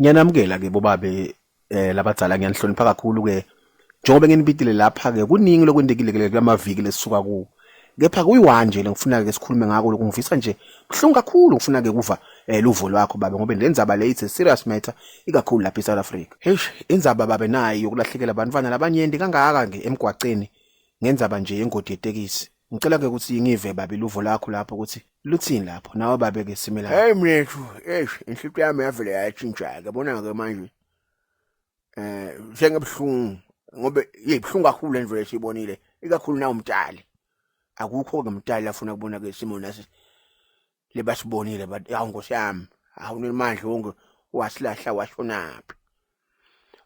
Ngiyanamukela ke bobabe eh labadzala ngiyanihlonipha kakhulu ke njengoba nginibitile lapha ke kuningi lokwentekile ke kulamaviki lesisuka kuwo. Kepha kuyiwani nje lengifuna ke sikhulume ngako lokungivisa nje buhlungu kakhulu ngifuna ke kuva eh luvo lwakho babe ngoba le ndzaba le it's a serious matter ikakhulu lapha eSouth Africa. Eish indzaba babe nayi yokulahlekela abantwana labanyenti kangaka nge emgwaceni ngendzaba nje yengodi yetekisi. Ngicela ke ukuthi ngive babe luvo lakho lapho ukuthi luthini lapho nawe babe ke simelana. Hey mnethu, eish inhlitiyo yami yavele yatshintsha ke bona ke manje. Eh sengebuhlungu ngoba ibuhlungu kakhulu lento lesibonile ikakhulu na umtali. Akukho ke umtali afuna kubona ke isimo nasi lebasibonile but awu nkosi yami awunemandla wonke wasilahla washonaphi.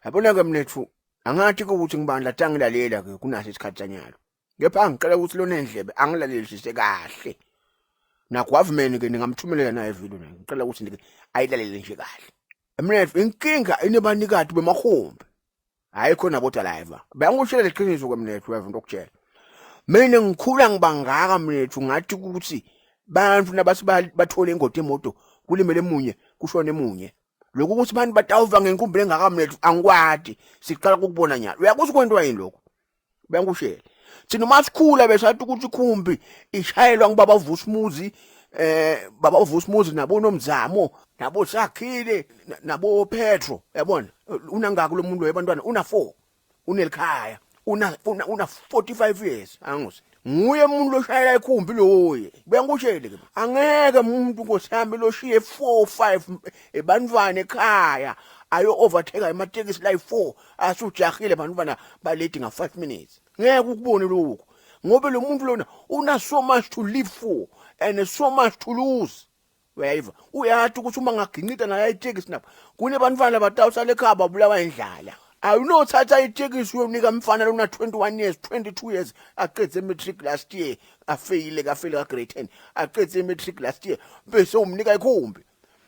Yabona ke mnethu angathi ukuthi ngibandla tangilalela ke kunasi isikhathi sanyalo. Kepha ngicela ukuthi lona endlebe angilalelisise kahle. Nagwavumeni ke ningamthumelela naye video naye. Ngicela ukuthi nje ayilalele nje kahle. Mina inkinga inebanikati bemahombi. Hayi khona bo driver. Bayangishela leqiniso ke mnethu weva into okutshela. Mina ngikhula ngibangaka mnethu ngathi ukuthi bantu nabasi bathole ingodi emoto kulimele emunye kushone emunye. Lokhu ukuthi abantu batawuva ngenkumbi engaka mnethu angikwadi siqala ukubona nyalo. Uyakuzwa kwento yini lokho? Bengushele. Thina uma sikhula besathi ukuthi ikhumbi ishayelwa ngubaba Vusumuzi eh baba Vusumuzi nabo Nomzamo nabo Sakhile nabo Petro yabona unangaki lo muntu webantwana una 4 unelikhaya una una una 45 years angusi nguye umuntu loshayela ikhumbi loye bengushele ke angeke umuntu nkosi yami loshiye 4 5 ebantwana ekhaya ayo overtake ematekisi la 4 asujahile bantwana baledi nga 5 minutes ngeke ukubone lokho ngoba lo muntu lona una so much to live for and so much to lose uyayiva uyathi ukuthi uma ngaginqita naye itekisi napha kunebantwana batawusala ekhaya babulawa indlala awunothatha itekisi uyonika mfana lona 21 years 22 years aqedze matric last year afeyile kafeyile ka grade 10 aqedze matric last year bese umnika ikhumbi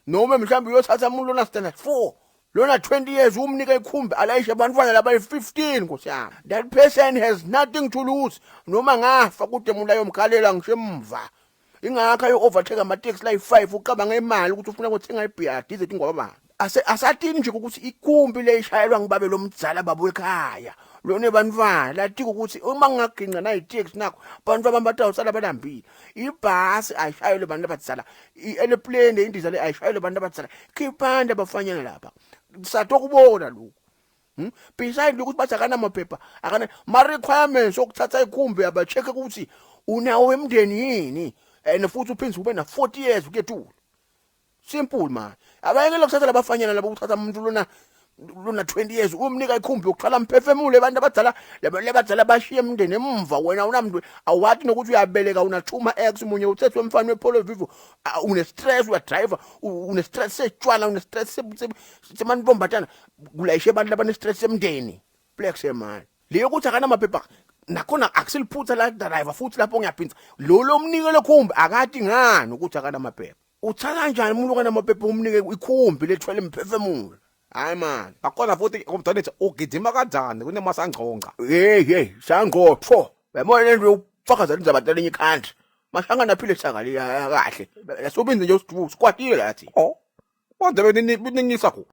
noma mhlawumbe uyothatha umuntu lona standard 4 lona 20 years umnika ikhumbi alayishe abantwana labayi-15 nkosi yami that person has nothing to lose noma ngafa kude umuntu ayomkhalela ngisho emva ingakho ayo-overtake amateksi layi-5 ucabanga imali ukuthi ufuna ukuthenga ibhiyadi ize tingwababani asatini nje ukuthi ikhumbi leyishayelwa ngibabe lomdzala babo ekhaya lona bantwana latiko ukuthi uma ngingaginqa nayiteksi nakho bantu abambatawusala balambile ibhasi ayishayelwe abantu abadzala i-airplane indiza le ayishayelwe abantu abadzala khiphani abafanyana lapha satokubona lokhu Hmm? Beside ukuthi bathi akanamaphepha akana ma requirements okuthatha ikhumbi abacheck ukuthi unawo emndeni yini and futhi uphinde ube na 40 years ukuyethula simple man abayekele kuthatha labafanyana labo ukuthatha umuntu lona lona 20 years umnika ikhumbi yokuthwala mphefemulo abantu abadala labadala bashiye emndeni emva wena unamntu awathi nokuthi uyabeleka una two ex munye uthethwe umfana wePolo Vivo une stress uya driver une stress setshwala une stress semantombatana kulayishe abantu labane stress semndeni plex man leyo ukuthi akanamaphepha nakhona akusiliphutha la driver futhi lapho ngiyaphinsa lo lomnike lekhumbi akati ngani ukuthi akanamaphepha Uthatha kanjani umuntu okanamaphepha umnike ikhumbi lethwele imphefemulo? Hayi man. Akona futhi umntwana ugijima kanjani kunemasangcongca. Hey hey, sangqotho. Yabona lento yokufakaza indaba telinye i-country. Mashangana phile saka le kahle. Lasobinze nje usikwatile lathi. Oh. Manje benini beningisa ku.